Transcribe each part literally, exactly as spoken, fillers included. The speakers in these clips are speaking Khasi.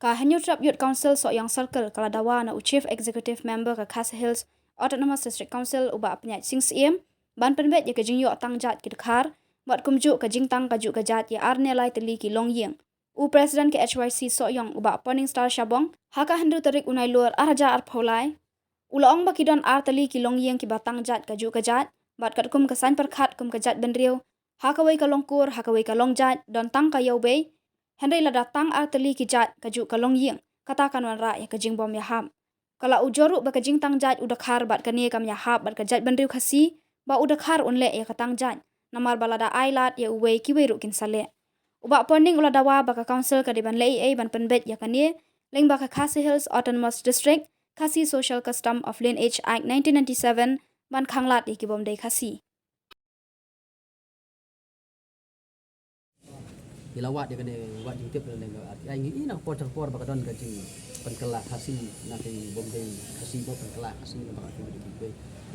Ka Hynñiewtrep Youth Council Sohiong Circle ka la dawa na u Chief Executive Member ka Khasi Hills Autonomous District Council u Bah Pynïaid Sing Syiem ban pynbeit ïa ka jingïoh tang jait ki dkhar bad kumjuh ka jingtang kajuh ka jait ïa ar ne lai tylli ki longïing. U President ka H Y C Sohiong u Bah Poningstar Shabong ha ka hynriew tarik u Nailur ar hajar arphew lai u la ong ba ki don ar tylli ki longïing kiba tang jait kajuh ka jait bad katkum ka saiñ pyrkhat kum ka jaitbynriew ha kawei ka longkur ha kawei ka longjait don tang ka ïew bei. Hynrei lada tang ar tylli ki jait kajuh ka longïing, kata kan wanrah ïa ka jingbym ïahap. Ka la ujor ruh ba ka jingtang jait u dkhar bad kane kam ïahap bad ka jaitbynriew Khasi ba u dkhar un leh ïa ka tang jait, namar ba lada ai lad ïa uwei kiwei ruh kin sa leh. U Bah Poningstar u la dawa ba ka Council ka dei ban leh ei ei ban pynbeit ïa kane lyngba ka Khasi Hills Autonomous District Khasi Social Custom of Lineage Act nineteen ninety-seven ban khanglad ïa ki bym dei Khasi. Ngi la wad ïa kane, wad jingtip lane ka R T I, ngi i na ka por sha ka por ba ka don ka jingpynkylla Khasi na ki bym dei Khasi, ba pynkylla Khasi na ba ka,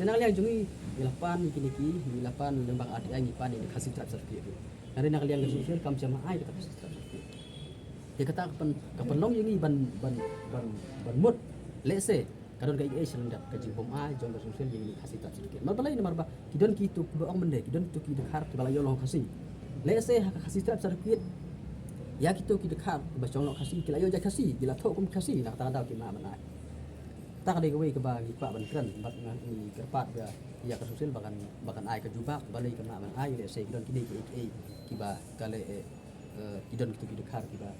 te na ka liang jong ngi, ngi la pan ïa kine ki, ngi la pan lyngba ka R T I, ngi pan ïa ka Khasi Tribe Certificate. Hynrei na ka liang ka social kam shym ai kata ka Khasi Tribe Certificate. Te kata ka pyn, ka pynlong ïa ngi ban, ban, ban, ban mut lehse ka don kaei kaei sha lyndet ka jingbym ai jong ka social ïa kine ki Khasi Tribe Certificate. Namar balei? Namar ba ki don kito kiba ong mynde, ki don kito ki dkhar kiba la ïoh long Khasi. Lehse ha ka Khasi Tribe Certificate ïa kito ki dkhar kiba shong long Khasi ki la ïoh jait Khasi, ki la thoh kum Khasi, na kata ka daw kim lah ban ai. Kata ka dei kawei kaba ngi kwah ban kren bad ngi kyrpad ba ïa ka social ba kan, ba kan ai ka jubab balei kim lah ban ai, lehse ki don kine kiei kiei kiba ka leh, eh, eh, ki don kito ki dkhar kiba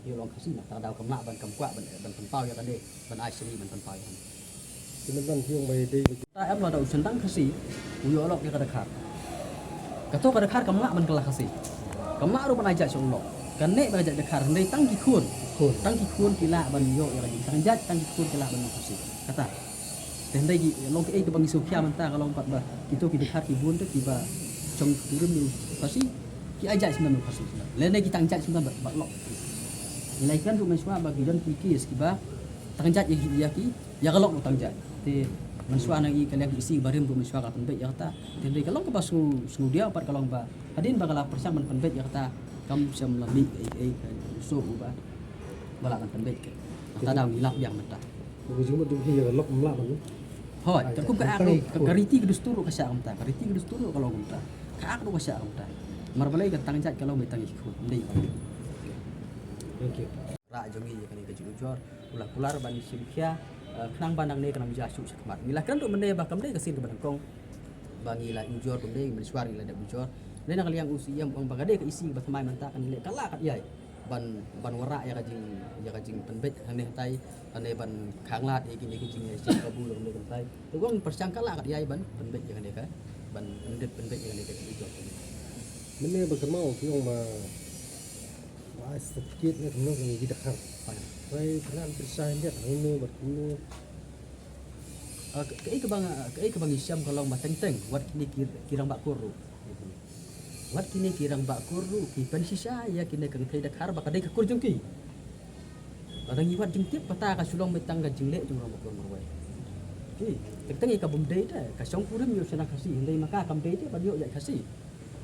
ïoh long Khasi, na kata ka daw kam lah ban, kam kwah ban, ban pynpaw ïa kane, ban ai shane, ban pynpaw ïa kane. Ki mynta ki ong ba ïadei bad, ta em lada u shynrang Khasi u ïoh lok ïa ka dkhar, kato ka dkhar kam lah ban kylla Khasi, kam lah ruh ban ai jait sha u lok. Kan neh bad ka jait dkhar, hynrei tang ki khun, khun, tang ki khun ki lah ban ïoh ïa ka jingtang jait, tang ki khun ki lah ban long Khasi. Kata. Te hynrei ki long kaei kaba ngi sngewkhia mynta ka long pat ba kito ki dkhar ki bun te kiba shong kurim ïa u Khasi, ki ai jait sngewdam ïa u Khasi sngewdam, lane ki tang jait sngewdam bad, bad lok. Ngi la ïakren ruh mynshuwa ba ki don ki case kiba tang jait ïa ki, ïa ki, ïa ka lok ruh tang jait. Te mynshuwa na ngi ka liang ka E C barim ruh mynshuwa ka la pynbeit ïa kata. Te hynrei ka long kaba sngew, sngewdiaw pat ka long ba hadien ba ka la pyrshang ban pynbeit ïa kata kam shym la mih ei ei ka shuh uba ba lah ban pynbeit ka. Kata daw ngi lap biang mynta. Ba ka jingmut jong ki ïa ka lok ym lah ban. Hooid, ai, katkum ka, ka, ka riti ka dustur ruh ka shah kumta, ka riti ka dustur ruh ka long kumta, ka ak ruh ka shah kumta. Namar balei? Ka tang jait ka long ba tang ïa ki khun, ym dei ba. Thank you. Rah jong ngi ïa kane ka jingujor u la kular ban shim khia, eh, khnang ba nangne kan ym jia shuh shakhmat. Ngi la kren ruh mynne ba kam dei ka sien kaba nyngkong ba ngi la ujor, kam dei mynshuwa ngi la dep ujor. Hynrei na ka liang u C E M u ong ba ka dei ka E C kaba thymmai mynta, kan leh, ka lah kat ïai ban, ban wanrah ïa ka jing, ïa ka jingpynbeit hangne hangtai, lane ban khanglad ïa kine ki jingïaseng kabu lane kumtai. Te u ong pyrshang ka lah kat ïai ban pynbeit ïa kane ka, ban pynbeit, pynbeit ïa kane ka jingujor. Mynne ba kynmaw ki ong ba, ba ai certificate ne kumno ka ngi dkhar. Hooid. Hooid, kynnoh pyrshah ïa hangno bad kumno. Ah, ka, kaei kaba nga, kaei kaba ngi shem ka long ba teng teng wat kine ki, ki rangbah kur ruh. Wat kine ki rangbah kur ruh ki pynshisha ïa kine ka kynthei dkhar ba ka dei ka kur jong ki. Lada ngi wad jingtip, kata ka shu long beit tang ka jingleh jong u rangbah kur marwei. Ki, teng teng ïa ka bym dei te, ka shong kurim ïa u shynrang Khasi, hynrei ma ka kam dei te ban ïoh jait Khasi.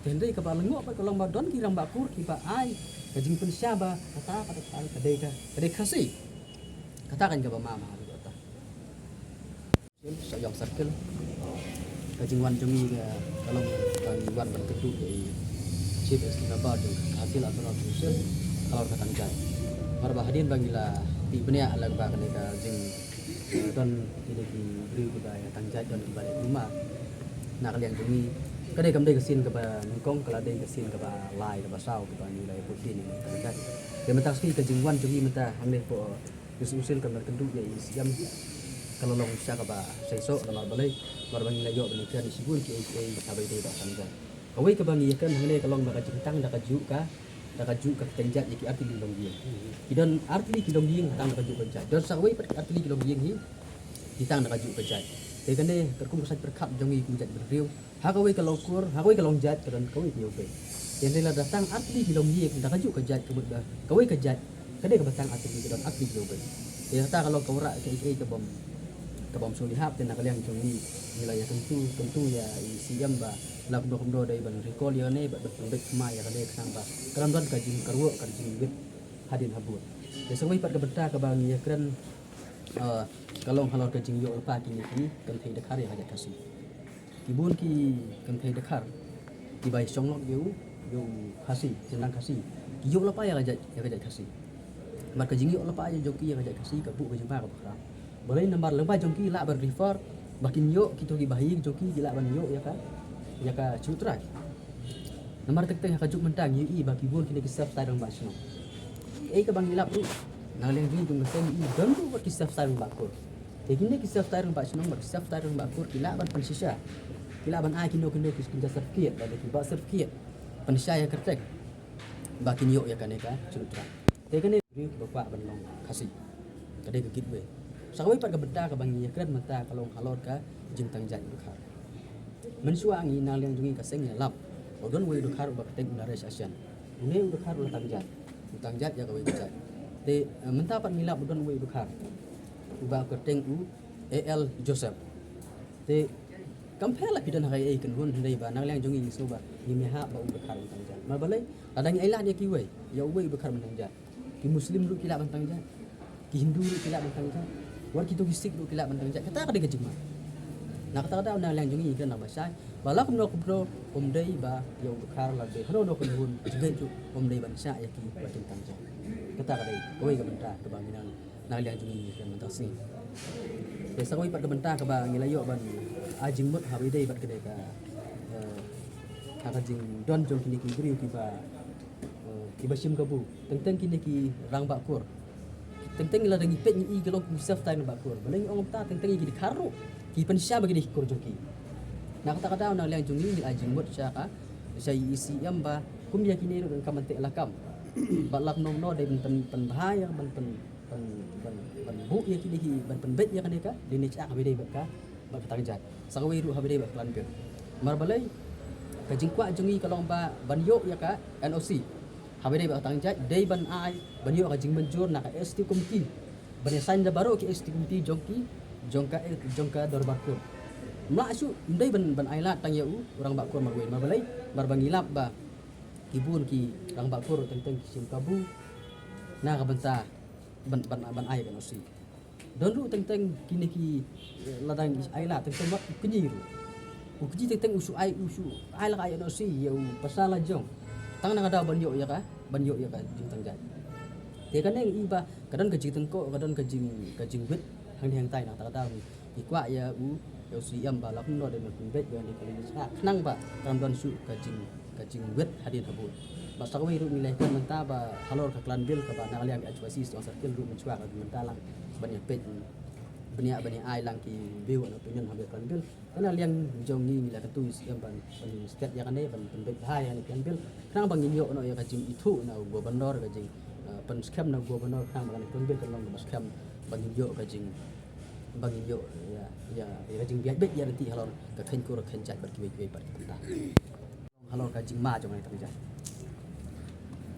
Te hynrei kaba lyngngoh pat ka long ba don ki rangbah kur kiba ai ka jingpynshisha ba kata, kata ka dei ka, ka dei Khasi. Kata kan kaba ma ma ha kata. Sohiong Circle. Ka jingwan jong ngi ka, ka long ka jingwan ban kynduh ïa i Chief Executive Member jong ka Khasi Hills Autonomous Council halor ka tang jait. Namar ba hadien ba ngi la tip bniah lyngba kane ka jing, eh, don kine ki briew kiba ïa tang jait, don kiba leh kulmar na ka liang jong ngi. Ka dei, kam dei ka sien kaba nyngkong, ka la dei ka sien kaba lai kaba saw kaba ngi la ïa put dien ïa ka tang jait. Te mynta ka sngi ka jingwan jong ngi mynta hangne hapoh Ka sngewsih ka ban kynduh ïa i C M ka la long sha kaba shisha namar balei, namar ba ngi la ïoh ban ïakren ïa shibun kiei kiei kaba ïadei bad tang jait. Kawei kaba ngi ïakren hangne ka long ba ka jingtang da kajuh ka, da kajuh ka kyrteng jait ïa ki artylli longïing. Ki don artylli ki longïing tang da kajuh ka jait. Don sa kawei pat ki artylli ki longïing hi ki tang da kajuh ka jait. Te kane katkum ka saiñ pyrkhat jong ngi kum jaitbynriew, ha kawei ka longkur, ha kawei ka longjait ka don kawei ka ïewbeiñ. Te hynrei lada tang artylli ki longïing da kajuh ka jait, ka mut ba kawei ka jait ka dei kaba tang artylli, ka don artylli ki ïewbeiñ. Te kata ka long ka wanrah kaei kaei ka bym, ka bym sngewlyngngoh. Te na ka liang jong ngi, ngi la ïakyntu, kyntu ïa i C M ba la kumno kumno dei ban recall ïa kane, ban, ban pynbeit thymmai ïa kane khnang ba kan ym don ka jingkyrwoh ka jingwit hadien habud. Te sa kawei pat ka bynta kaba ngi ïakren, eh, ka long halor ka jingïoh lypa kine ki kynthei Dkhar ïa ka jait Khasi. Ki bun ki kynthei Dkhar kiba ïashong lok ïa u, ïa u Khasi, shynrang Khasi, ki ïoh lypa ïa ka jait, ïa ka jait Khasi. Namar ka jingïoh lypa ïa jong ki ïa ka jait Khasi ka buh ka jingma kaba khraw. Balei? Namar lyngba jong ki lah ban refer ba kin ïoh, kito ki bahaïing jong ki ki lah ban ïoh ïa ka, ïa ka shnong Trai. Namar teng teng ha ka juk mynta ngi ïohi ba ki bun kine ki self style rangbah shnong. Ei kaba ngi lap ruh, na liang jong ngi kum ka seng ngi don ruh wat ki self style rangbah kur. Te kine ki self style rangbah shnong bad ki self style rangbah kur ki lah ban pynshisha, ki lah ban ai kino kino ki, ki certificate, lada ki birth certificate, pynshisha ïa kyrteng ba kin ïoh ïa kane ka shnong Trai. Te kane briew kiba kwah ban long Khasi. Ka dei ka gateway. Sa kawei pat ka bynta kaba ngi ïakren mynta ka long halor ka jingtang jait u Dkhar. Mynshuwa ngi na liang jong ngi ka seng ngi lap, u don uwei u Dkhar uba kyrteng u Naresh Ashen. Une u Dkhar u la tang jait, u tang jait ïa kawei ka jait. Te, eh, mynta pat ngi lap u don uwei u Dkhar uba kyrteng u A L Joseph. Te kam pher la phi don ha kaei kaei kynhun, hynrei ba na liang jong ngi ngi sngew ba ngi mihap ba u Dkhar u tang jait. Namar balei? Lada ngi ailad ïa kiwei, ïa uwei u Dkhar u tang jait, ki Muslim ruh ki lah ban tang jait, ki Hindu ruh ki lah ban tang jait, wat kito ki Sikh ruh ki lah ban tang jait. Kata ka dei ka jingma. Na kata ka daw na liang jong ngi ngi kren ba shai ba la kumno kumno ym dei ba ïa u Dkhar, la dei hano hano ka kynhun jingngeit ruh ym dei ban shah ïa ki ba kin tang jait. Kata ka dei kawei ka bynta kaba ngi nang na liang jong ngi ngi kren mynta ka sngi. Te sa kawei pat ka bynta kaba ngi la ïoh ban ai jingmut ha ba ïadei bad ka dei ka, eh, ha ka jingdon jong kine ki briew kiba, eh, kiba shim kabu. Teng teng kine ki rangbah kur, teng teng lada ngi peit ngi i ka long kum ki self style rangbah kur. Balei ngi ong kumta? Teng teng ïa ki Dkhar ruh ki pynshisha ba ki dei ki kur jong ki. Na kata ka daw na liang jong ngi ngi ai jingmut sha ka, sha i E C M ba kum ïa kine ruh donkam ban teh lakam. Bad la kumno kumno dei ban pyn, pynbha ïa, ban pyn, ban, ban, ban buh ïa kine ki, ban pynbeit ïa kane ka lineage act ha ba ïadei bad ka, bad ka tang jait. Sa kawei ruh ha ba ïadei bad ka Clan Bill. Namar balei? Ka jingkwah jong ngi ka long ba ban ïoh ïa ka N O C ha ba ïadei bad ka tang jait dei ban ai, ban ïoh ka jingmynjur na ka S T committee, ban ïasain da baroh ki S T committee jong ki, jong ka, jong ka dorbar kur. Ym lah shuh, ym dei ban, ban ailad tang ïa u rangbah kur marwei. Namar balei? Namar ba ngi lap ba ki bun ki rangbah kur teng teng ki shim kabu na ka bynta ban, ban, ban ai ka N O C. Don ruh teng teng kine ki, eh, lada ngi ailad teng teng wat u kñi ruh, u kñi teng teng u shu ai, u shu ai la ka ai N O C ïa u pasal la jong tang na ka daw ban ïoh ïa ka, ban ïoh ïa ka jingtang jait. Te kane ngi i ba ka don ka jingtyngkoh, ka don ka jing, ka jingwit hangne hangtai. Na kata ka daw ngi kwah ïa u, ïa u C M ba la kumno dei ban pynbeit ïa kane ka lineage act khnang ba kan don shuh ka jing, ka jingwit hadien habud. Bad sa kawei ruh ngi la ïakren mynta ba halor ka Clan Bill kaba na ka liang ka H Y C Shillong Circle ruh mynshuwa ka mynta lang ban ïa peit, ban ïa, ban ïa ai lang ki view and opinion ha ka Clan Bill. Te na liang jong ngi ngi la kyntu ïa u C M ban, ban stet ïa kane, ban pynbeit bha ïa kane ka Clan Bill khnang ba ngin ïoh noh ïa ka jingithuh na u Governor, ka jing, eh, pynskhem na u Governor khnang ba kane ka Clan Bill kan long kaba skhem, ba ngin ïoh ka jing, ba ngin ïoh ïa, ïa, ïa ka jingbieit beit ïa lynti halor ka kheiñ kur kheiñ jait bad kiwei kiwei pat ki bynta. Halor ka jingma jong kane ka tang jait.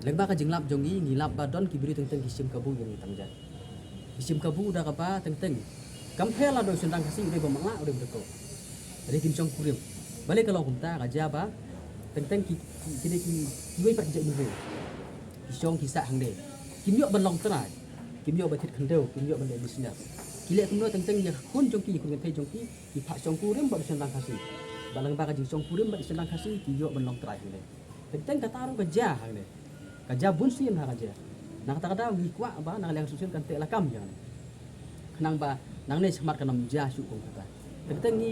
Lyngba ka jinglap jong ngi ngi lap ba don ki briew teng teng ki shim kabu ïa kane ka tang jait. Ki shim kabu da kaba teng teng kam pher la da u shynrang Khasi, u dei ba matlah, u dei ba dkoh. Hynrei kin shong kurim. Balei ka long kumta? Ka jia ba teng teng ki, ki, ki dei ki, kiwei pat ki jaitbynriew. Ki shong ki sah hangne. Kim ïoh ban long trai. Kim ïoh ban thied khyndew, kim ïoh ban leh business. Ki leh kumno? Teng teng ïa ka khun jong ki, ïa ka khun kynthei jong ki, ki phah shong kurim bad u shynrang Khasi. Bad lyngba ka jingshong kurim bad u shynrang Khasi ki ïoh ban long trai hangne. Teng teng kata ruh ka jia hangne. Ka jia bun sien ha ka jia. Na kata ka daw ngi kwah ba na ka liang association kan teh lakam ïa kane. Khnang ba nangne shakhmat kan ym jia shuh kum kata. Teng teng ngi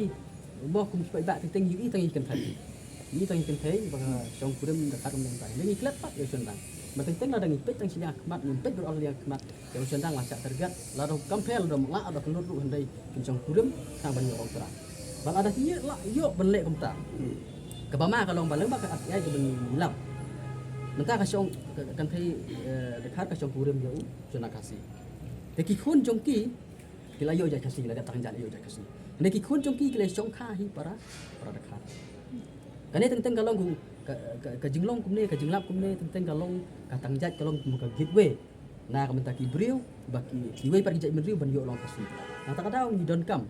mo kum ki paidbah teng teng ngi ïohi tang ïa ki kynthei. Ngi ïohi tang ïa ki kynthei ba ka shong kurim da ka dang dang tai. Ngi klet pat ïa u shynrang. Ba teng teng lada ngi peit tang shi liang khmat, ngi peit baroh ar liang khmat. Ïa u shynrang la shah target, la dang kam pher, la dang la dang kynlut ruh hynrei kin shong kurim khnang ban ïoh long trai. Ba lada ki ïoh, la ïoh ban leh kumta. Kaba ma ka long ba lyngba ka R T I kaba ngi lap. Mynta ka shong ka, ka kynthei, eh, Dkhar ka shong kurim ïa u shynrang Khasi. Te ki khun jong ki ki la ïoh jait Khasi, la dep tang jait la ïoh jait Khasi. Hynrei ki khun jong ki ki la shong kha hi para, para Dkhar. Kane teng teng ka long kum ka, ka, ka jinglong kumne, ka jinglap kumne, teng teng ka long ka tang jait ka long kum ka gateway na ka bynta ki briew ba ki, kiwei pat ki jaitbynriew ban ïoh long Khasi. Na kata ka daw ngi donkam,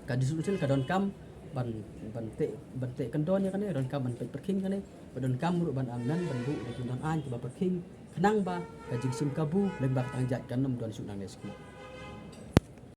ka district council ka donkam ban ban teh ban teh kyndon ïa kane, donkam ban peit pyrkhing kane, ba donkam ruh ban amend ban buh da ki don aiñ kiba pyrkhing, khnang ba ka jingshim kabu lyngba ka tang jait kan ym don shuh nangne shuh.